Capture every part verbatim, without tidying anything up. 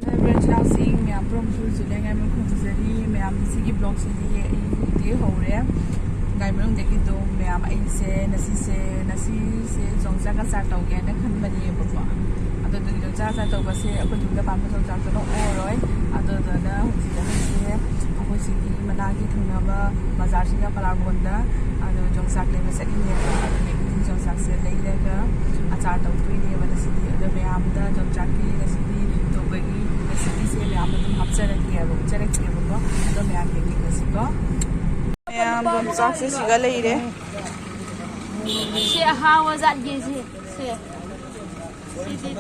ꯍꯥꯏꯕ꯭ꯔꯣ, ꯏꯆꯤꯜ ꯏꯅꯥꯎꯁꯤꯡ ꯃꯌꯥꯝ ꯄꯨꯝꯅꯃꯛꯄꯨ ꯖꯨꯂꯤꯌꯥ ꯉꯥꯏꯃꯣꯏ ꯈꯨꯔꯨꯝꯖꯔꯤ꯫ ꯃꯌꯥꯝ, ꯁꯤꯒꯤ vlogꯁꯤꯗꯤ ꯑꯩ ꯍꯧꯖꯤꯛꯇꯤ ꯍꯧꯔꯦ꯫ ꯉꯥꯏ ꯃꯅꯨꯡꯗꯒꯤ ꯑꯗꯨꯝ ꯃꯌꯥꯝ, ꯑꯩꯁꯦ ꯉꯁꯤꯁꯦ, ꯉꯁꯤꯁꯦ ꯌꯣꯡꯆꯥꯛ ꯑꯆꯥꯔ ꯇꯧꯒꯦꯅ ꯈꯟꯕꯅꯦꯕꯀꯣ꯫ ꯑꯗꯣ ꯑꯗꯨꯒꯤ ꯌꯣꯡꯆꯥꯛ ꯑꯆꯥꯔ ꯇꯧꯕꯁꯦ ꯑꯩꯈꯣꯏ ꯌꯨꯝꯗ ꯄꯥꯟꯕ ꯌꯣꯡꯆꯥꯛꯇꯨꯅ ꯑꯣꯏꯔꯣꯏ꯫ ꯑꯗꯨꯗꯨꯅ ꯍꯧꯖꯤꯛ ꯑꯩꯈꯣꯏꯁꯦ, ꯑꯩꯈꯣꯏ ꯁꯤꯒꯤ ꯃꯅꯥꯛꯀꯤ ꯊꯪꯅꯕ ꯕꯖꯥꯔꯁꯤꯗ, ꯄꯂꯥꯔꯒꯣꯟꯗ, ꯑꯗꯣ ꯌꯣꯡꯆꯥꯛ ꯂꯩꯕ ꯆꯠꯂꯤꯅꯦꯕ꯫ ꯑꯗꯨꯗꯒꯤ ꯌꯣꯡꯆꯥꯛꯁꯦ ꯂꯩꯔꯒ ꯑꯆꯥꯔ ꯇꯧꯗꯣꯏꯅꯦꯕ ꯉꯁꯤꯗꯤ꯫ ꯑꯗꯣ ꯃꯌꯥꯝꯗ ꯌꯣꯡꯆꯥꯛꯀꯤ ꯉꯁꯤꯗꯤ ꯇꯧꯕꯒꯤ recipeꯁꯦ ꯃꯌꯥꯝꯗ ꯑꯗꯨꯝ ꯍꯥꯞꯆꯔꯛꯀꯦꯕ, ꯎꯠꯆꯔꯛꯀꯦꯕꯀꯣ꯫ ꯑꯗꯣ ꯃꯌꯥꯝ ꯌꯦꯡꯃꯤꯟꯅꯁꯤꯀꯣ꯫ ꯃꯌꯥꯝ ꯌꯣꯡꯆꯥꯛꯁꯦ ꯁꯤꯒ ꯂꯩꯔꯦ꯫ ꯁꯤ ꯑꯍꯥꯎꯕ ꯖꯥꯠꯀꯤ ꯁꯤ, ꯁꯦ꯫ ꯁꯤꯗꯤ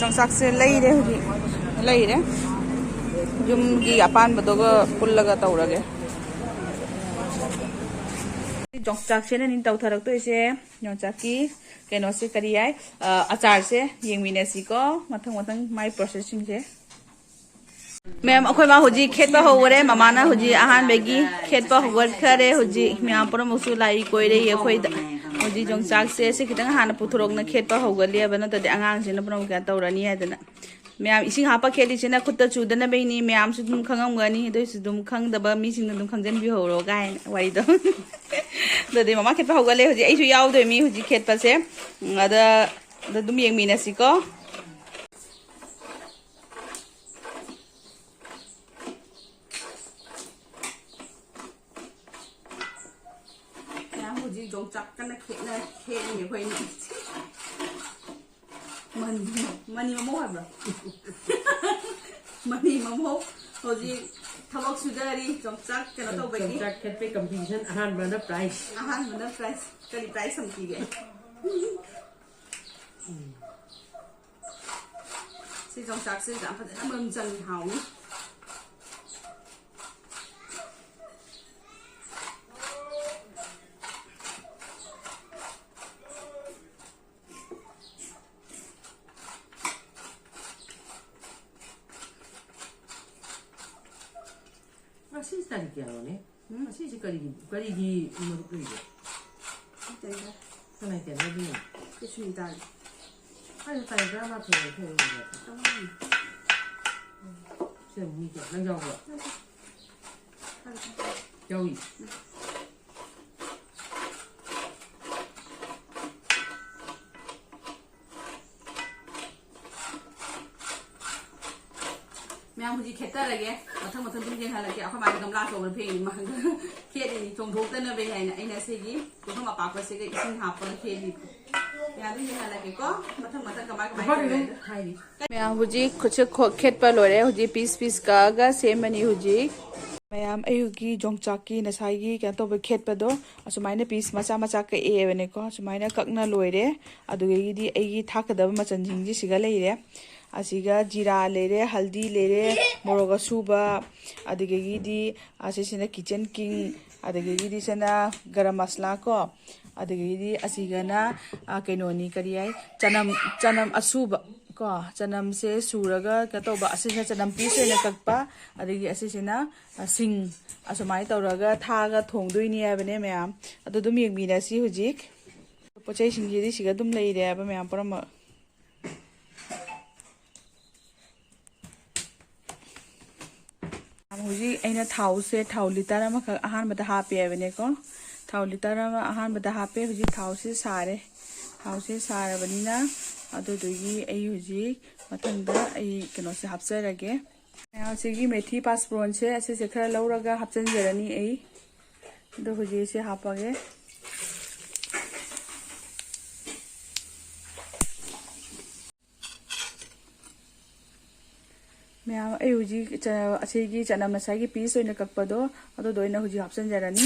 ꯌꯣꯡꯆꯥꯛꯁꯦ ꯂꯩꯔꯦ ꯍꯧꯖꯤꯛ꯫ ꯂꯩꯔꯦ꯫ ꯌꯨꯝꯒꯤ ꯑꯄꯥꯟꯕꯗꯨꯒ ꯄꯨꯜꯂꯒ ꯇꯧꯔꯒꯦ꯫ ꯌꯣꯡꯆꯥꯛꯁꯤꯅꯅꯤ ꯇꯧꯊꯔꯛꯇꯣꯏꯁꯦ꯫ ꯌꯣꯡꯆꯥꯛꯀꯤ ꯀꯩꯅꯣꯁꯦ ꯀꯔꯤ ꯍꯥꯏ? ꯑ, ꯑꯆꯥꯔꯁꯦ ꯌꯦꯡꯃꯤꯟꯅꯁꯤꯀꯣ꯫ ꯃꯊꯪ ꯃꯊꯪ ꯃꯥꯏ processꯁꯤꯡꯁꯦ꯫ ꯃꯦꯝ, ꯑꯩꯈꯣꯏ ꯃꯥ ꯍꯧꯖꯤꯛ ꯈꯦꯠꯄ ꯍꯧꯈꯔꯦ꯫ ꯃꯃꯥꯅ ꯍꯧꯖꯤꯛ ꯑꯍꯥꯟꯕꯒꯤ ꯈꯦꯠꯄ ꯍꯧꯒꯠꯈꯔꯦ꯫ ꯍꯧꯖꯤꯛ ꯃꯌꯥꯝ ꯄꯨꯝꯅꯃꯛꯁꯨ ꯂꯥꯛꯏ, ꯀꯣꯏꯔꯛꯏ ꯑꯩꯈꯣꯏꯗ꯫ ꯍꯧꯖꯤꯛ ꯌꯣꯡꯆꯥꯛꯁꯦ ꯁꯤ ꯈꯤꯇꯪ ꯍꯥꯟꯅ ꯄꯨꯊꯣꯔꯛꯅ ꯈꯦꯠꯄ ꯍꯧꯒꯠꯂꯦꯕ, ꯅꯠꯇ꯭ꯔꯗꯤ ꯑꯉꯥꯡꯁꯤꯅ ꯄꯨꯝꯅꯃꯛ ꯀꯩꯅꯣ ꯇꯧꯔꯅꯤ ꯍꯥꯏꯗꯅ꯫ ꯃꯌꯥꯝ ꯏꯁꯤꯡ ꯍꯥꯞꯄ ꯈꯦꯠꯂꯤꯁꯤꯅ ꯈꯨꯠꯇ ꯆꯨꯗꯅꯕꯩꯅꯤ꯫ ꯃꯌꯥꯝꯁꯨ ꯑꯗꯨꯝ ꯈꯪꯉꯝꯒꯅꯤ, ꯑꯗꯨ ꯑꯣꯏꯁꯨ ꯑꯗꯨꯝ ꯈꯪꯗꯕ ꯃꯤꯁꯤꯡꯅ ꯑꯗꯨꯝ ꯈꯪꯖꯟꯕꯤꯍꯧꯔꯣ ꯀꯥꯏꯅ ꯋꯥꯔꯤꯗꯣ꯫ ꯑꯗꯨꯗꯤ ꯃꯃꯥ ꯈꯦꯠꯄ ꯍꯧꯒꯠꯂꯦ꯫ ꯍꯧꯖꯤꯛ ꯑꯩꯁꯨ ꯌꯥꯎꯗꯣꯏꯃꯤ ꯍꯧꯖꯤꯛ ꯈꯦꯠꯄꯁꯦ꯫ ꯎꯝ, ꯑꯗ, ꯑꯗ ꯑꯗꯨꯝ ꯌꯦꯡꯃꯤꯟꯅꯁꯤꯀꯣ꯫ ꯃꯌꯥꯝ ꯍꯧꯖꯤꯛ ꯌꯣꯡꯆꯥꯛ ꯀꯟꯅ ꯈꯦꯠꯅ, ꯈꯦꯠꯂꯤ ꯑꯩꯈꯣꯏꯅ꯫ ꯃꯅꯤ, ꯃꯅꯤ ꯃꯃꯧ ꯍꯥꯏꯕ꯭ꯔꯣ? ꯃꯅꯤ ꯃꯃꯧ ꯍꯧꯖꯤꯛ ꯊꯕꯛ ꯁꯨꯖꯔꯤ, ꯌꯣꯡꯆꯥꯛ ꯀꯩꯅꯣ ꯇꯧꯕꯒꯤ꯫ ꯌꯣꯡꯆꯥꯛ ꯈꯦꯠꯄꯩ competition ꯑꯍꯥꯟꯕꯅ prize꯫ ꯑꯍꯥꯟꯕꯅ prize꯫ ꯀꯔꯤ prize ꯑꯃ ꯄꯤꯒꯦ? ꯁꯤ ꯌꯣꯡꯆꯥꯛꯁꯦ ꯌꯥꯝ ꯐꯖꯅ ꯃꯔꯝ ꯆꯪꯉꯤ, ꯍꯥꯎꯅꯤ꯫ ꯉꯁꯤ ꯇꯥꯔꯤꯛ ꯀꯌꯥꯅꯣꯅꯦ? ꯎꯝ, ꯑꯁꯤꯁꯤ ꯀꯔꯤꯒꯤ, ꯀꯔꯤꯒꯤ ꯃꯔꯨꯞ ꯂꯩꯒꯦ? ꯀꯩꯗ? ꯀꯅꯥꯏ ꯇꯦꯟꯗꯔꯗꯨꯅꯣ? ꯁꯤ ꯁꯨꯅꯤꯇꯥꯒꯤ꯫ ꯑꯩꯅ ꯇꯥꯔꯤꯛ ꯇꯔꯥꯃꯥꯊꯣꯏ ꯂꯧꯊꯣꯛꯑꯦ꯫ ꯁꯤꯗ ꯃꯤ ꯀꯌꯥ? ꯅꯪ ꯌꯥꯎꯕ꯭ꯔꯣ? ꯌꯥꯎꯏ꯫ ꯃꯌꯥꯝ ꯍꯧꯖꯤꯛ ꯈꯦꯠꯇꯔꯒꯦ꯫ ꯃꯊꯪ ꯃꯊꯪ ꯑꯗꯨꯝ ꯌꯦꯡꯍꯜꯂꯛꯀꯦ꯫ ꯑꯩꯈꯣꯏ ꯃꯥꯒꯤ ꯒꯝꯂꯥ ꯑꯆꯧꯕꯗ ꯐꯦꯡꯉꯤ ꯃꯥꯒ ꯈꯦꯠꯂꯤꯅꯤ, ꯆꯣꯡꯊꯣꯛꯇꯅꯕ ꯍꯥꯏꯅ꯫ ꯑꯩꯅ ꯁꯤꯒꯤ ꯄꯨꯈꯝ ꯑꯄꯥꯛꯄꯁꯤꯒ ꯏꯁꯤꯡ ꯍꯥꯄꯒ ꯈꯦꯠꯂꯤ꯫ ꯃꯌꯥꯝ ꯑꯗꯨꯝ ꯌꯦꯡꯍꯜꯂꯛꯀꯦꯀꯣ꯫ ꯃꯊꯪ ꯃꯊꯪ ꯀꯃꯥꯏ ꯀꯃꯥꯏ ꯇꯧꯒꯦ ꯍꯥꯏꯗꯣ꯫ ꯃꯌꯥꯝ ꯍꯧꯖꯤꯛ ꯈꯨꯠꯁꯦ ꯈꯣ-, ꯈꯦꯠꯄ ꯂꯣꯏꯔꯦ꯫ ꯍꯧꯖꯤꯛ ꯄꯤꯁ ꯄꯤꯁ ꯀꯛꯑꯒ ꯁꯦꯝꯃꯅꯤ ꯍꯧꯖꯤꯛ꯫ ꯃꯌꯥꯝ ꯑꯌꯨꯛꯀꯤ ꯌꯣꯡꯆꯥꯛꯀꯤ ꯉꯁꯥꯏꯒꯤ ꯀꯩꯅꯣ ꯇꯧꯕ ꯈꯦꯠꯄꯗꯣ ꯑꯁꯨꯃꯥꯏꯅ ꯄꯤꯁ ꯃꯆꯥ ꯃꯆꯥ ꯀꯛꯑꯦꯕꯅꯦꯀꯣ꯫ ꯑꯁꯨꯃꯥꯏꯅ ꯀꯛꯅ ꯂꯣꯏꯔꯦ꯫ ꯑꯗꯨꯗꯒꯤꯗꯤ ꯑꯩꯒꯤ ꯊꯥꯛꯀꯗꯕ ꯃꯆꯜꯁꯤꯡꯁꯦ ꯁꯤꯒ ꯂꯩꯔꯦ꯫ ꯑꯁꯤꯒ ꯖꯤꯔꯥ ꯂꯩꯔꯦ, ꯍꯜꯗꯤ ꯂꯩꯔꯦ, ꯃꯣꯔꯣꯛ ꯑꯁꯨꯕ, ꯑꯗꯨꯗꯒꯤꯗꯤ ꯑꯁꯤꯁꯤꯅ ꯀꯤꯆꯟ ꯀꯤꯡ, ꯑꯗꯨꯗꯒꯤꯗꯤ ꯁꯤꯅ ꯒꯔꯝ ꯃꯁꯂꯥ ꯀꯣ, ꯑꯗꯨꯗꯒꯤꯗꯤ ꯑꯁꯤꯒꯅ, ꯑ, ꯀꯩꯅꯣꯅꯤ, ꯀꯔꯤ ꯍꯥꯏ, ꯆꯅꯝ, ꯆꯅꯝ ꯑꯁꯨꯕ ꯀꯣ, ꯆꯅꯝꯁꯦ ꯁꯨꯔꯒ ꯀꯩꯅꯣ ꯇꯧꯕ, ꯑꯁꯤꯁꯤꯅ ꯆꯅꯝ ꯄꯤꯁ ꯑꯣꯏꯅ ꯀꯛꯄ, ꯑꯗꯒꯤ ꯑꯁꯤꯁꯤꯅ, ꯑ, ꯁꯤꯡ, ꯑꯁꯨꯃꯥꯏꯅ ꯇꯧꯔꯒ ꯊꯥꯛꯑꯒ ꯊꯣꯡꯗꯣꯏꯅꯤ ꯍꯥꯏꯕꯅꯦ ꯃꯌꯥꯝ꯫ ꯑꯗꯨ ꯑꯗꯨꯝ ꯌꯦꯡꯃꯤꯟꯅꯁꯤ ꯍꯧꯖꯤꯛ꯫ ꯄꯣꯠ ꯆꯩꯁꯤꯡꯁꯤꯗꯤ ꯁꯤꯒ ꯑꯗꯨꯝ ꯂꯩꯔꯦ ꯍꯥꯏꯕ ꯃꯌꯥꯝ ꯄꯨꯝꯅꯃꯛ꯫ ꯍꯧꯖꯤꯛ ꯑꯩꯅ ꯊꯥꯎꯁꯦ, ꯊꯥꯎ ꯂꯤꯇꯔ ꯑꯃꯈꯛ ꯑꯍꯥꯟꯕꯗ ꯍꯥꯞꯄꯦ ꯍꯥꯏꯕꯅꯦꯀꯣ꯫ ꯊꯥꯎ ꯂꯤꯇꯔ ꯑꯃ ꯑꯍꯥꯟꯕꯗ ꯍꯥꯞꯄꯦ꯫ ꯍꯧꯖꯤꯛ ꯊꯥꯎꯁꯦ ꯁꯥꯔꯦ꯫ ꯊꯥꯎꯁꯦ ꯁꯥꯔꯕꯅꯤꯅ ꯑꯗꯨꯗꯨꯒꯤ ꯑꯩ ꯍꯧꯖꯤꯛ ꯃꯊꯪꯗ ꯑꯩ ꯀꯩꯅꯣꯁꯦ ꯍꯥꯞꯆꯔꯒꯦ꯫ ꯃꯌꯥꯝꯁꯤꯒꯤ ꯃꯦꯊꯤ ꯄꯥꯁꯄꯣꯔꯟꯁꯦ ꯑꯁꯤꯁꯦ ꯈꯔ ꯂꯧꯔꯒ ꯍꯥꯞꯆꯤꯟꯖꯔꯅꯤ ꯑꯩ꯫ ꯑꯗꯣ ꯍꯧꯖꯤꯛ ꯑꯩꯁꯦ ꯍꯥꯞꯄꯒꯦ꯫ ꯃꯌꯥꯝ, ꯑꯩ ꯍꯧꯖꯤꯛ ꯆ-, ꯑꯁꯤꯒꯤ ꯆꯅꯝ ꯉꯁꯥꯏꯒꯤ ꯄꯤꯁ ꯑꯣꯏꯅ ꯀꯛꯄꯗꯣ, ꯑꯗꯨꯗꯣ ꯑꯩꯅ ꯍꯧꯖꯤꯛ ꯍꯥꯞꯆꯤꯟꯖꯔꯅꯤ꯫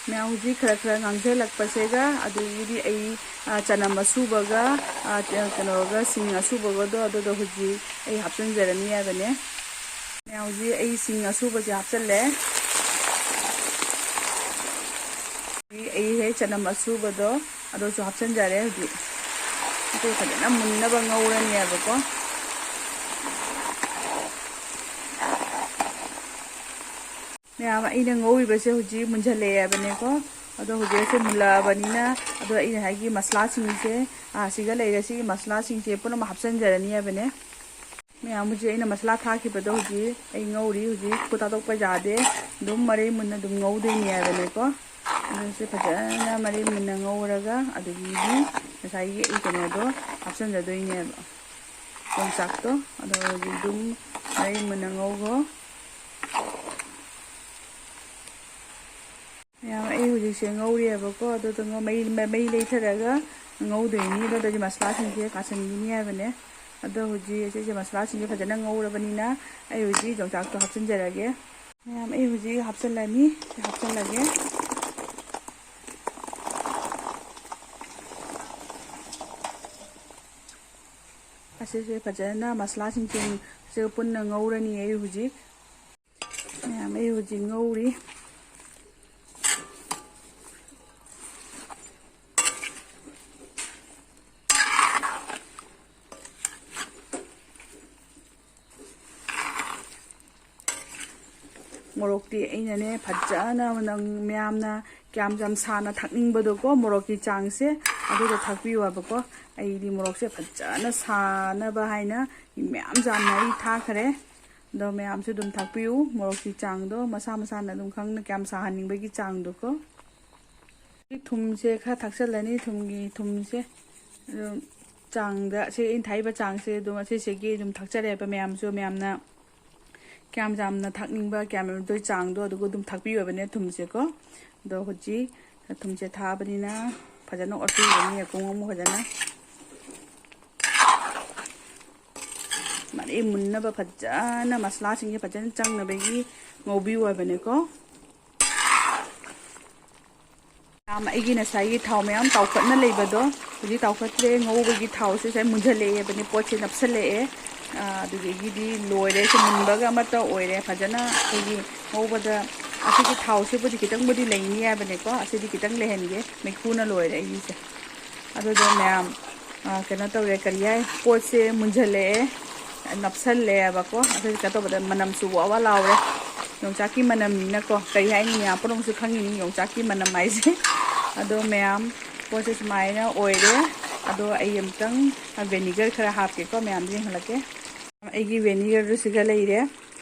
ꯃꯌꯥꯝ ꯍꯧꯖꯤꯛ ꯈꯔ ꯈꯔ ꯉꯥꯡꯁꯤꯜꯂꯛꯄꯁꯤꯒ, ꯑꯗꯨꯗꯒꯤꯗꯤ ꯑꯩ, ꯑ, ꯆꯅꯝ ꯑꯁꯨꯕꯒ, ꯑ, ꯀꯩꯅꯣꯒ, ꯁꯤꯡ ꯑꯁꯨꯕꯒꯗꯣ, ꯑꯗꯨꯗꯣ ꯍꯧꯖꯤꯛ ꯑꯩ ꯍꯥꯞꯆꯤꯟꯖꯔꯅꯤ ꯍꯥꯏꯕꯅꯦ꯫ ꯃꯌꯥꯝ ꯍꯧꯖꯤꯛ ꯑꯩ ꯁꯤꯡ ꯑꯁꯨꯕꯁꯦ ꯍꯥꯞꯆꯤꯜꯂꯦ꯫ ꯑꯩ ꯍꯦꯛ ꯆꯅꯝ ꯑꯁꯨꯕꯗꯣ ꯑꯗꯨꯁꯨ ꯍꯥꯞꯆꯤꯟꯖꯔꯦ ꯍꯧꯖꯤꯛ꯫ ꯑꯗꯨ ꯐꯖꯅ ꯃꯨꯟꯅꯕ ꯉꯧꯔꯅꯦꯕꯀꯣ꯫ ꯃꯌꯥꯝ, ꯑꯩꯅ ꯉꯧꯔꯤꯕꯁꯦ ꯍꯧꯖꯤꯛ ꯃꯨꯟꯖꯜꯂꯛꯑꯦꯕꯅꯦꯀꯣ꯫ ꯑꯗꯣ ꯍꯧꯖꯤꯛꯁꯦ ꯃꯨꯜꯂꯛꯑꯕꯅꯤꯅ, ꯑꯗꯣ ꯑꯩꯅ ꯍꯥꯏꯒꯤ ꯃꯁꯂꯥꯁꯤꯡꯁꯦ, ꯑꯥ, ꯁꯤꯒ ꯂꯩꯔꯦ꯫ ꯁꯤꯒꯤ ꯃꯁꯂꯥꯁꯤꯡꯁꯦ ꯄꯨꯝꯅꯃꯛ ꯍꯥꯞꯆꯤꯟꯖꯔꯅꯤ ꯍꯥꯏꯕꯅꯦ꯫ ꯃꯌꯥꯝ, ꯍꯧꯖꯤꯛ ꯑꯩꯅ ꯃꯁꯂꯥ ꯊꯥꯈꯤꯕꯗꯣ ꯍꯧꯖꯤꯛ ꯑꯩ ꯉꯧꯔꯤ꯫ ꯍꯧꯖꯤꯛ ꯈꯨꯠ ꯊꯥꯗꯣꯛꯄ ꯌꯥꯗꯦ꯫ ꯑꯗꯨꯝ ꯃꯔꯩ ꯃꯨꯟꯅ ꯑꯗꯨꯝ ꯉꯧꯗꯣꯏꯅꯤ ꯍꯥꯏꯕꯅꯦꯀꯣ꯫ ꯑꯗꯨ ꯁꯤ ꯐꯖꯅ ꯃꯔꯩ ꯃꯨꯟꯅ ꯉꯧꯔꯒ ꯑꯗꯨꯗꯒꯤꯗꯤ ꯉꯁꯥꯏꯒꯤ ꯑꯩ ꯀꯩꯅꯣꯗꯣ ꯍꯥꯞꯆꯤꯟꯖꯗꯣꯏꯅꯦꯕ꯫ ꯌꯣꯡꯆꯥꯛꯇꯣ꯫ ꯑꯗꯣ ꯍꯧꯖꯤꯛ ꯑꯗꯨꯝ ꯃꯔꯩ ꯃꯨꯟꯅ ꯉꯧꯈꯣ꯫ ꯃꯌꯥꯝ, ꯑꯩ ꯍꯧꯖꯤꯛꯁꯦ ꯉꯧꯔꯤꯑꯕꯀꯣ꯫ ꯑꯗꯨꯗꯨꯒ ꯃꯩ, ꯃꯩ ꯂꯩꯊꯔꯒ ꯉꯧꯗꯣꯏꯅꯤ꯫ ꯑꯗꯨꯗꯗꯤ ꯃꯁꯂꯥꯁꯤꯡꯁꯦ ꯀꯥꯁꯟꯈꯤꯅꯤ ꯍꯥꯏꯕꯅꯦ꯫ ꯑꯗꯣ ꯍꯧꯖꯤꯛ ꯑꯁꯤꯁꯦ ꯃꯁꯂꯥꯁꯤꯡꯁꯦ ꯐꯖꯅ ꯉꯧꯔꯕꯅꯤꯅ ꯑꯩ ꯍꯧꯖꯤꯛ ꯌꯣꯡꯆꯥꯛꯇꯣ ꯍꯥꯞꯆꯤꯟꯖꯔꯒꯦ꯫ ꯃꯌꯥꯝ, ꯑꯩ ꯍꯧꯖꯤꯛ ꯍꯥꯞꯆꯤꯜꯂꯅꯤ꯫ ꯁꯤ ꯍꯥꯞꯆꯤꯜꯂꯒꯦ꯫ ꯑꯁꯤꯁꯦ ꯐꯖꯅ ꯃꯁꯂꯥꯁꯤꯡꯁꯦ ꯄꯨꯟꯅ ꯉꯧꯔꯅꯤ ꯑꯩ ꯍꯧꯖꯤꯛ꯫ ꯃꯌꯥꯝ, ꯑꯩ ꯍꯧꯖꯤꯛ ꯉꯧꯔꯤ꯫ ꯃꯣꯔꯣꯛꯇꯤ ꯑꯩꯅꯅꯦ ꯐꯖꯅ, ꯅꯪ ꯃꯌꯥꯝꯅ ꯀꯌꯥꯝ ꯌꯥꯝ ꯁꯥꯅ ꯊꯛꯅꯤꯡꯕꯗꯣꯀꯣ, ꯃꯣꯔꯣꯛꯀꯤ ꯆꯥꯡꯁꯦ ꯑꯗꯨꯗ ꯊꯥꯛꯄꯤꯌꯨ ꯍꯥꯏꯕꯀꯣ꯫ ꯑꯩꯗꯤ ꯃꯣꯔꯣꯛꯁꯦ ꯐꯖꯅ ꯁꯥꯅꯕ ꯍꯥꯏꯅ ꯃꯌꯥꯝ ꯌꯥꯝꯅ ꯑꯩ ꯊꯥꯈꯔꯦ꯫ ꯑꯗꯣ ꯃꯌꯥꯝꯁꯨ ꯑꯗꯨꯝ ꯊꯥꯛꯄꯤꯌꯨ, ꯃꯣꯔꯣꯛꯀꯤ ꯆꯥꯡꯗꯣ ꯃꯁꯥ ꯃꯁꯥꯅ ꯑꯗꯨꯝ ꯈꯪꯅ ꯀꯌꯥꯝ ꯁꯥꯍꯟꯅꯤꯡꯕꯒꯤ ꯆꯥꯡꯗꯣꯀꯣ꯫ ꯊꯨꯝꯁꯦ ꯈꯔ ꯊꯥꯛꯆꯜꯂꯅꯤ, ꯊꯨꯝꯒꯤ, ꯊꯨꯝꯁꯦ ꯑꯗꯨꯝ ꯆꯥꯡꯗ, ꯁꯤ ꯑꯩꯅ ꯊꯥꯛꯏꯕ ꯆꯥꯡꯁꯦ ꯑꯗꯨꯝ ꯑꯁꯤꯁꯤꯒꯤ ꯑꯗꯨꯝ ꯊꯥꯛꯆꯔꯦꯕ꯫ ꯃꯌꯥꯝꯁꯨ, ꯃꯌꯥꯝꯅ ꯀꯌꯥꯝ ꯌꯥꯝꯅ ꯊꯥꯛꯅꯤꯡꯕ, ꯀꯌꯥꯝ ꯌꯥꯝꯗꯣꯏ ꯆꯥꯡꯗꯣ ꯑꯗꯨꯒ ꯑꯗꯨꯝ ꯊꯥꯛꯄꯤꯌꯣꯕꯅꯦ ꯊꯨꯝꯁꯦꯀꯣ꯫ ꯑꯗꯣ ꯍꯧꯖꯤꯛ ꯊꯨꯝꯁꯦ ꯊꯥꯛꯑꯕꯅꯤꯅ ꯐꯖꯅ ꯑꯣꯠꯄꯤꯔꯅꯤ, ꯌꯦꯀꯨꯝ ꯑꯃꯨꯛ ꯐꯖꯅ꯫ ꯃꯔꯩ ꯃꯨꯟꯅꯕ ꯐꯖꯅ, ꯃꯁꯂꯥꯁꯤꯡꯁꯦ ꯐꯖꯅ ꯆꯪꯅꯕꯒꯤ ꯉꯧꯕꯤꯌꯨ ꯍꯥꯏꯕꯅꯦꯀꯣ꯫ ꯃꯌꯥꯝ, ꯑꯩꯒꯤ ꯉꯁꯥꯏꯒꯤ ꯊꯥꯎ ꯃꯌꯥꯝ ꯇꯥꯎꯈꯠꯅ ꯂꯩꯕꯗꯣ ꯍꯧꯖꯤꯛ ꯇꯥꯎꯈꯠꯇ꯭ꯔꯦ꯫ ꯉꯧꯕꯒꯤ ꯊꯥꯎꯁꯦ ꯉꯁꯥꯏ ꯃꯨꯟꯖꯜꯂꯛꯑꯦꯕꯅꯦ, ꯄꯣꯠꯁꯦ ꯅꯞꯁꯜꯂꯛꯑꯦ꯫ ꯑꯥ, ꯑꯗꯨꯗꯒꯤꯗꯤ ꯂꯣꯏꯔꯦ, ꯁꯤ ꯃꯨꯟꯕꯒ ꯑꯃꯠꯇ ꯑꯣꯏꯔꯦ꯫ ꯐꯖꯅ ꯑꯩꯈꯣꯏꯒꯤ ꯉꯧꯕꯗ ꯑꯁꯤꯒꯤ ꯊꯥꯎꯁꯤꯕꯨꯗꯤ ꯈꯤꯇꯪꯕꯨꯗꯤ ꯂꯩꯅꯤ ꯍꯥꯏꯕꯅꯦꯀꯣ꯫ ꯑꯁꯤꯗꯤ ꯈꯤꯇꯪ ꯂꯩꯍꯟꯒꯦ, ꯃꯩꯈꯨꯅ ꯂꯣꯏꯔꯦ ꯑꯩꯒꯤꯁꯦ꯫ ꯑꯗꯨꯗꯣ ꯃꯌꯥꯝ, ꯑ, ꯀꯩꯅꯣ ꯇꯧꯔꯦ, ꯀꯔꯤ ꯍꯥꯏ, ꯄꯣꯠꯁꯦ ꯃꯨꯟꯖꯜꯂꯛꯑꯦ, ꯅꯞꯁꯜꯂꯛꯑꯦꯕꯀꯣ꯫ ꯑꯗꯨ ꯀꯩꯅꯣ ꯇꯧꯕꯗ ꯃꯅꯝꯁꯨ ꯋꯥ ꯋꯥ ꯂꯥꯎꯔꯦ꯫ ꯌꯣꯡꯆꯥꯛꯀꯤ ꯃꯅꯝꯅꯤꯅꯀꯣ, ꯀꯔꯤ ꯍꯥꯏꯅꯤ, ꯃꯌꯥꯝ ꯄꯨꯝꯅꯃꯛꯁꯨ ꯈꯪꯉꯤꯅꯤ ꯌꯣꯡꯆꯥꯛꯀꯤ ꯃꯅꯝ ꯍꯥꯏꯁꯦ꯫ ꯑꯗꯣ ꯃꯌꯥꯝ, ꯄꯣꯠꯁꯦ ꯁꯨꯃꯥꯏꯅ ꯑꯣꯏꯔꯦ꯫ ꯑꯗꯣ ꯑꯩ ꯑꯃꯨꯛꯇꯪ ꯚꯦꯅꯤꯒꯔ ꯈꯔ ꯍꯥꯞꯀꯦꯀꯣ, ꯃꯌꯥꯝꯗ ꯌꯦꯡꯍꯜꯂꯛꯀꯦ꯫ ꯑꯩꯒꯤ ꯚꯦꯅꯤꯒꯔꯗꯨ ꯁꯤꯒ ꯂꯩꯔꯦ꯫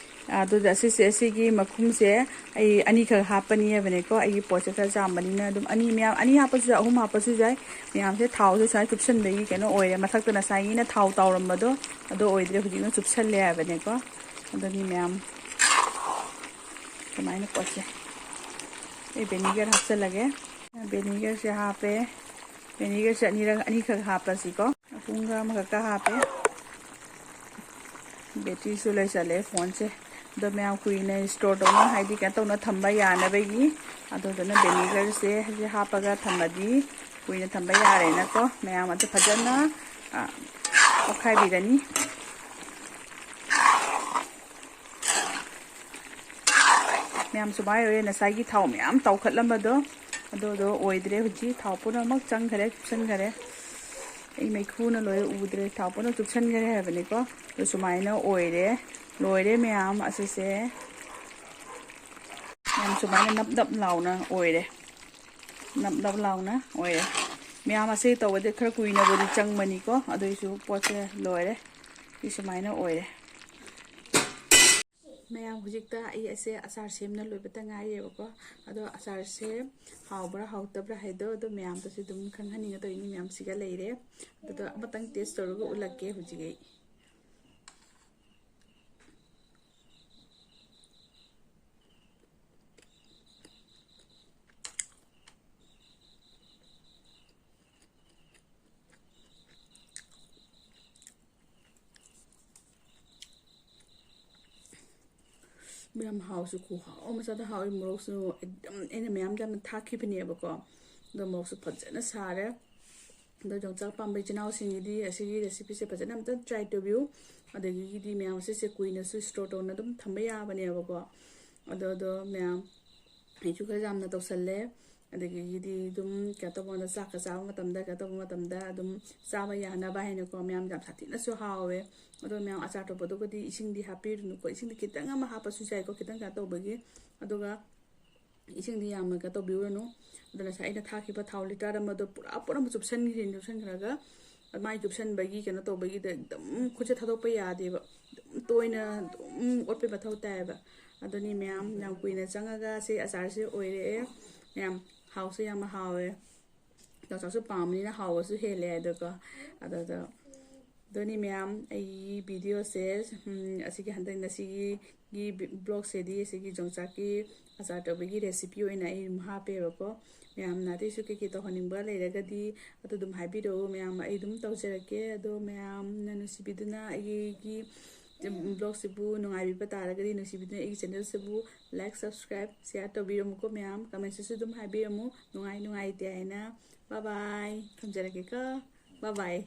ꯑꯗꯨꯗ ꯑꯁꯤꯁꯦ, ꯑꯁꯤꯒꯤ ꯃꯈꯨꯝꯁꯦ ꯑꯩ ꯑꯅꯤꯈꯛ ꯍꯥꯞꯄꯅꯤ ꯍꯥꯏꯕꯅꯦꯀꯣ꯫ ꯑꯩꯒꯤ ꯄꯣꯠꯁꯦ ꯈꯔ ꯆꯥꯝꯕꯅꯤꯅ ꯑꯗꯨꯝ ꯑꯅꯤ, ꯃꯌꯥꯝ ꯑꯅꯤ ꯍꯥꯞꯄꯁꯨ ꯌꯥꯏ, ꯑꯍꯨꯝ ꯍꯥꯞꯄꯁꯨ ꯌꯥꯏ꯫ ꯃꯌꯥꯝꯁꯦ ꯊꯥꯎꯁꯦ ꯁꯨꯃꯥꯏꯅ ꯆꯨꯞꯁꯟꯕꯒꯤ ꯀꯩꯅꯣ ꯑꯣꯏꯔꯦ꯫ ꯃꯊꯛꯇ ꯉꯁꯥꯏꯒꯤꯅ ꯊꯥꯎ ꯇꯥꯎꯔꯝꯕꯗꯣ, ꯑꯗꯣ ꯑꯣꯏꯗ꯭ꯔꯦ, ꯍꯧꯖꯤꯛꯅ ꯆꯨꯞꯁꯜꯂꯦ ꯍꯥꯏꯕꯅꯦꯀꯣ꯫ ꯑꯗꯨꯅꯤ ꯃꯌꯥꯝ, ꯁꯨꯃꯥꯏꯅ ꯄꯣꯠꯁꯦ ꯑꯩ ꯚꯦꯅꯤꯒꯔ ꯍꯥꯞꯆꯜꯂꯒꯦ꯫ ꯚꯦꯅꯤꯒꯔꯁꯦ ꯍꯥꯞꯄꯦ꯫ ꯚꯦꯅꯤꯒꯔꯁꯦ ꯑꯅꯤꯔꯛ, ꯑꯅꯤꯈꯛ ꯍꯥꯞꯄꯁꯤꯀꯣ꯫ ꯑꯍꯨꯝꯒ ꯑꯃꯈꯛꯀ ꯍꯥꯞꯄꯦ꯫ ꯕꯦꯇ꯭ꯔꯤꯁꯨ ꯂꯩꯁꯜꯂꯦ ꯐꯣꯟꯁꯦ꯫ ꯑꯗꯣ ꯃꯌꯥꯝ ꯀꯨꯏꯅ ꯏꯁꯇꯣꯔ ꯇꯧꯅ, ꯍꯥꯏꯗꯤ ꯀꯩꯅꯣ ꯇꯧꯅ ꯊꯝꯕ ꯌꯥꯅꯕꯒꯤ꯫ ꯑꯗꯨꯗꯨꯅ ꯚꯦꯅꯤꯒꯔꯁꯦ ꯍꯧꯖꯤꯛ ꯍꯥꯞꯄꯒ ꯊꯝꯃꯗꯤ ꯀꯨꯏꯅ ꯊꯝꯕ ꯌꯥꯔꯦꯅꯀꯣ꯫ ꯃꯌꯥꯝ ꯑꯗꯨ ꯐꯖꯅ, ꯑ, ꯑꯣꯠꯈꯥꯏꯕꯤꯔꯅꯤ꯫ ꯃꯌꯥꯝ ꯁꯨꯃꯥꯏꯅ ꯑꯣꯏꯔꯦ꯫ ꯉꯁꯥꯏꯒꯤ ꯊꯥꯎ ꯃꯌꯥꯝ ꯇꯥꯎꯈꯠꯂꯝꯕꯗꯣ, ꯑꯗꯨꯗꯣ ꯑꯣꯏꯗ꯭ꯔꯦ ꯍꯧꯖꯤꯛ꯫ ꯊꯥꯎ ꯄꯨꯝꯅꯃꯛ ꯆꯪꯈꯔꯦ, ꯆꯨꯞꯁꯟꯈꯔꯦ꯫ ꯑꯩ ꯃꯩꯈꯨꯅ ꯂꯣꯏ ꯎꯗ꯭ꯔꯦ꯫ ꯊꯥꯎ ꯄꯨꯝꯅꯃꯛ ꯆꯨꯞꯁꯟꯈꯔꯦ ꯍꯥꯏꯕꯅꯤꯀꯣ꯫ ꯑꯗꯨ ꯁꯨꯃꯥꯏꯅ ꯑꯣꯏꯔꯦ꯫ ꯂꯣꯏꯔꯦ ꯃꯌꯥꯝ ꯑꯁꯤꯁꯦ꯫ ꯃꯌꯥꯝ ꯁꯨꯃꯥꯏꯅ ꯅꯞ ꯅꯞ ꯂꯥꯎꯅ ꯑꯣꯏꯔꯦ꯫ ꯅꯞ ꯅꯞ ꯂꯥꯎꯅ ꯑꯣꯏꯔꯦ꯫ ꯃꯌꯥꯝ ꯑꯁꯤ ꯇꯧꯕꯗꯤ ꯈꯔ ꯀꯨꯏꯅꯕꯨꯗꯤ ꯆꯪꯕꯅꯤꯀꯣ꯫ ꯑꯗꯨꯏꯁꯨ ꯄꯣꯠꯁꯦ ꯂꯣꯏꯔꯦ꯫ ꯁꯤ ꯁꯨꯃꯥꯏꯅ ꯑꯣꯏꯔꯦ꯫ ꯃꯌꯥꯝ, ꯍꯧꯖꯤꯛꯇ ꯑꯩ ꯑꯁꯦ ꯑꯆꯥꯔ ꯁꯦꯝꯅ ꯂꯣꯏꯕꯇ ꯉꯥꯏꯔꯤꯕꯀꯣ꯫ ꯑꯗꯣ ꯑꯆꯥꯔꯁꯦ ꯍꯥꯎꯕ꯭ꯔꯥ ꯍꯥꯎꯇꯕ꯭ꯔꯥ ꯍꯥꯏꯗꯣ ꯑꯗꯨꯝ ꯃꯌꯥꯝꯗꯁꯨ ꯑꯗꯨꯝ ꯈꯪꯍꯟꯅꯤꯡꯉꯦ ꯇꯧꯔꯤꯅꯤ꯫ ꯃꯌꯥꯝꯁꯤꯒ ꯂꯩꯔꯦ꯫ ꯑꯗꯨꯗ ꯑꯃꯇꯪ ꯇꯦꯁ ꯇꯧꯔꯒ ꯎꯠꯂꯛꯀꯦ ꯍꯧꯖꯤꯛ ꯑꯩ꯫ ꯌꯥꯝ ꯍꯥꯎꯁꯨ ꯈꯨꯍꯥꯎ ꯑꯃ ꯆꯥꯗ ꯍꯥꯎꯋꯤ꯫ ꯃꯣꯔꯣꯛꯁꯨ ꯑꯗꯨꯝ ꯑꯩꯅ ꯃꯌꯥꯝ ꯌꯥꯝꯅ ꯊꯥꯛꯈꯤꯕꯅꯦꯕꯀꯣ꯫ ꯑꯗꯣ ꯃꯣꯔꯣꯛꯁꯨ ꯐꯖꯅ ꯁꯥꯔꯦ꯫ ꯑꯗꯣ ꯌꯣꯡꯆꯥꯛ ꯄꯥꯝꯕ ꯏꯆꯤꯟ ꯏꯅꯥꯎꯁꯤꯡꯒꯤꯗꯤ ꯑꯁꯤꯒꯤ ꯔꯦꯁꯤꯄꯤꯁꯦ ꯐꯖꯅ ꯑꯝꯇ ꯇ꯭ꯔꯥꯏ ꯇꯧꯕꯤꯌꯨ꯫ ꯑꯗꯒꯤꯗꯤ ꯃꯌꯥꯝ ꯑꯁꯤꯁꯦ ꯀꯨꯏꯅꯁꯨ ꯏꯁꯇꯣꯔ ꯇꯧꯅ ꯑꯗꯨꯝ ꯊꯝꯕ ꯌꯥꯕꯅꯦꯕꯀꯣ꯫ ꯑꯗꯣ ꯑꯗꯣ ꯃꯌꯥꯝ ꯑꯩꯁꯨ ꯈꯔ ꯌꯥꯝꯅ ꯇꯧꯁꯜꯂꯦ꯫ ꯑꯗꯒꯤꯗꯤ ꯑꯗꯨꯝ ꯀꯩꯅꯣ ꯇꯧꯕ ꯃꯇꯝꯗ, ꯆꯥꯛꯀ ꯆꯥꯕ ꯃꯇꯝꯗ, ꯀꯩꯅꯣ ꯇꯧꯕ ꯃꯇꯝꯗ ꯑꯗꯨꯝ ꯆꯥꯕ ꯌꯥꯅꯕ ꯍꯥꯏꯅꯀꯣ, ꯃꯌꯥꯝ ꯌꯥꯝ ꯁꯥꯊꯤꯅꯁꯨ ꯍꯥꯎꯋꯦ꯫ ꯑꯗꯣ ꯃꯌꯥꯝ ꯑꯆꯥꯔ ꯇꯧꯕꯗꯨꯒꯗꯤ ꯏꯁꯤꯡꯗꯤ ꯍꯥꯞꯄꯤꯔꯨꯅꯨꯀꯣ, ꯏꯁꯤꯡꯗꯤ ꯈꯤꯇꯪ ꯑꯃ ꯍꯥꯞꯄꯁꯨ ꯌꯥꯏꯀꯣ, ꯈꯤꯇꯪ ꯀꯩꯅꯣ ꯇꯧꯕꯒꯤ꯫ ꯑꯗꯨꯒ ꯏꯁꯤꯡꯗꯤ ꯌꯥꯝꯅꯒ ꯇꯧꯕꯤꯔꯨꯔꯅꯨ꯫ ꯑꯗꯣ ꯉꯁꯥꯏ ꯑꯩꯅ ꯊꯥꯈꯤꯕ ꯊꯥꯎ ꯂꯤꯇꯔ ꯑꯃꯗꯣ ꯄꯨꯔꯥ ꯄꯨꯔꯥ ꯑꯃ ꯆꯨꯞꯁꯟꯈ꯭ꯔꯤꯅꯤ꯫ ꯆꯨꯞꯁꯟꯈ꯭ꯔꯒ ꯃꯥꯏ ꯆꯨꯞꯁꯟꯕꯒꯤ ꯀꯩꯅꯣ ꯇꯧꯕꯒꯤꯗ ꯑꯗꯨꯝ ꯈꯨꯠꯁꯦ ꯊꯥꯗꯣꯛꯄ ꯌꯥꯗꯦꯕ, ꯑꯗꯨꯝ ꯇꯣꯏꯅ ꯑꯗꯨꯝ ꯑꯣꯠꯄꯩ ꯃꯊꯧ ꯇꯥꯏꯌꯦꯕ꯫ ꯑꯗꯨꯅꯤ ꯃꯌꯥꯝ, ꯌꯥꯝ ꯀꯨꯏꯅ ꯆꯪꯉꯒ ꯁꯤ ꯑꯆꯥꯔꯁꯦ ꯑꯣꯏꯔꯛꯑꯦ꯫ ꯃꯌꯥꯝ ꯍꯥꯎꯁꯨ ꯌꯥꯝ ꯍꯥꯎꯋꯦ, ꯌꯣꯡꯆꯥꯛꯁꯨ ꯄꯥꯝꯕꯅꯤꯅ ꯍꯥꯎꯕꯁꯨ ꯍꯦꯜꯂꯦ꯫ ꯑꯗꯨꯒ ꯑꯗꯨꯗ ꯑꯗꯨꯅꯤ ꯃꯌꯥꯝ, ꯑꯩꯒꯤ ꯚꯤꯗꯤꯑꯣꯁꯦ, ꯎꯝ, ꯑꯁꯤꯒꯤ ꯍꯟꯗꯛ ꯉꯁꯤꯒꯤ ꯒꯤ ꯕ꯭ꯂꯣꯛꯁꯤꯗꯤ ꯑꯁꯤꯒꯤ ꯌꯣꯡꯆꯥꯛꯀꯤ ꯑꯆꯥꯔ ꯇꯧꯕꯒꯤ ꯔꯦꯁꯤꯄꯤ ꯑꯣꯏꯅ ꯑꯩ ꯑꯗꯨꯝ ꯍꯥꯞꯄꯦꯕꯀꯣ꯫ ꯃꯌꯥꯝꯅ ꯑꯇꯩꯁꯨ ꯀꯩꯀꯩ ꯇꯧꯍꯟꯅꯤꯡꯕ ꯂꯩꯔꯒꯗꯤ ꯑꯗꯨ ꯑꯗꯨꯝ ꯍꯥꯏꯕꯤꯔꯛꯎ ꯃꯌꯥꯝ, ꯑꯩ ꯑꯗꯨꯝ ꯇꯧꯖꯔꯛꯀꯦ꯫ ꯑꯗꯣ ꯃꯌꯥꯝꯅ ꯅꯨꯡꯁꯤꯕꯤꯗꯨꯅ ꯑꯩꯒꯤ ꯕ꯭ꯂꯣꯛꯁꯤꯕꯨ ꯅꯨꯡꯉꯥꯏꯕꯤꯕ ꯇꯥꯔꯒꯗꯤ, ꯅꯨꯡꯁꯤꯕꯤꯗꯨꯅ ꯑꯩꯒꯤ ꯆꯦꯅꯦꯜꯁꯤꯕꯨ ꯂꯥꯏꯛ, ꯁꯕꯁꯀ꯭ꯔꯥꯏꯕ, ꯁꯤꯌꯥꯔ ꯇꯧꯕꯤꯔꯝꯃꯨꯀꯣ ꯃꯌꯥꯝ꯫ ꯀꯃꯦꯟꯁꯤꯁꯨ ꯑꯗꯨꯝ ꯍꯥꯏꯕꯤꯔꯝꯃꯨ, ꯅꯨꯡꯉꯥꯏ ꯅꯨꯡꯉꯥꯏꯇꯦ ꯍꯥꯏꯅ꯫ ꯕꯥꯏ ꯕꯥꯏ, ꯊꯝꯖꯔꯒꯦꯀꯣ꯫ ꯕꯥꯏ ꯕꯥꯏ꯫